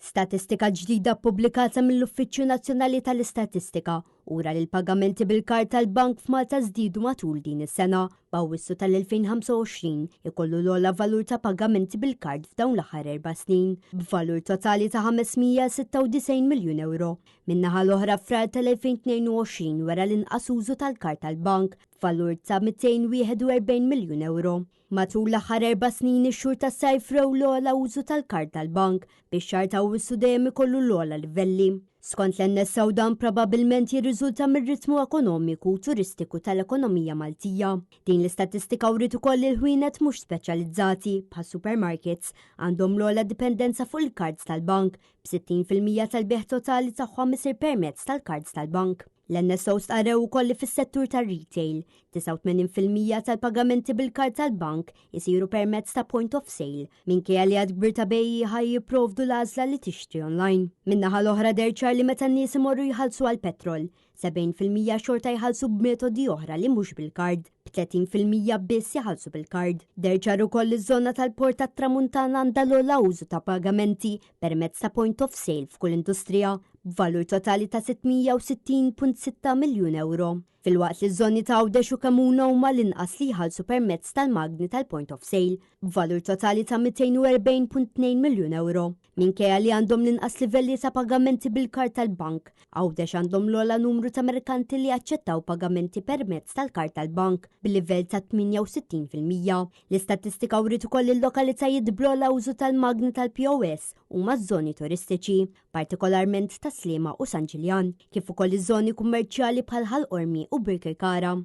Statistika ġdida ppubblikata mill-Uffiċċju Nazzjonali tal-Istatistika ura li l-pagamenti bil-kard tal-bank f'Malta żdiedu matul din is-sena, b'Awwissu tal-2025 ikollu l-ogħla valur ta' pagamenti bil-kard f'dawn l-aħħar erba' snin, b'valur totali ta' 596 miljun ewro. Min-naħa l-oħra Frar tal-2022 wera l-inqas użu tal-kard tal-bank, b'valur ta' 241 miljun ewro. Matul l-aħħar erba' snin ix-xhur tas-sajf rew l-ogħla użu tal-kard tal-bank, bix-xahar ta' Awwissu dejjem ikollu l-ogħla livelli. Skont l-NSO dan probabbilment jirriżulta mir-ritmu ekonomiku u turistiku tal-ekonomija Maltija. Din l-istatistika wriet ukoll li l-ħwienet mhux speċjalizzati, bħas-supermarkets, għandhom l-ogħla dipendenza fuq il-kards tal-bank, b'60% tal-bejgħ totali tagħhom isir permezz tal-kards tal-bank. L-NSO stqarrew ukoll li fis-settur tar-retail, 89% tal-pagamenti bil-kard tal-bank isiru permezz ta' point of sale, minkejja li għadd kbir ta' bejjiegħa jipprovdu l-għażla li tixtri online. Min-naħa l-oħra deher ċar li meta n-nies imorru jħallsu għall-petrol, 70% xorta jħallsu b'metodi oħra li mhux bil-kard, b'30% biss jħallsu bil-kard. Deher ċar ukoll li ż-żona tal-Port tat-Tramuntana għandha l-ogħla użu ta' pagamenti permezz ta' point of sale f'kull industrija, b'valur totali ta' 660.6 miljun ewro, filwaqt li ż-żoni ta' Għawdex u Kemmuna huma l-inqas li jħallsu permezz tal-magni tal-point of sale, b'valur totali ta' 240.2 miljun ewro. Minkejja li għandhom l-inqas livelli ta' pagamenti bil-kard tal-bank, Għawdex għandhom l-ogħla numru ta' merkanti li jaċċettaw pagamenti permezz tal-kard tal-bank, b'livell ta' 68%. L-istatistika wriet ukoll li l-lokalitajiet bl-ogħla użu tal-magni tal-POS huma ż-żoni turistiċi, partikolarment ta' Sliema u San Ġiljan, kif ukoll iż-żoni kummerċjali bħal Ħal Qormi u Birkirkara.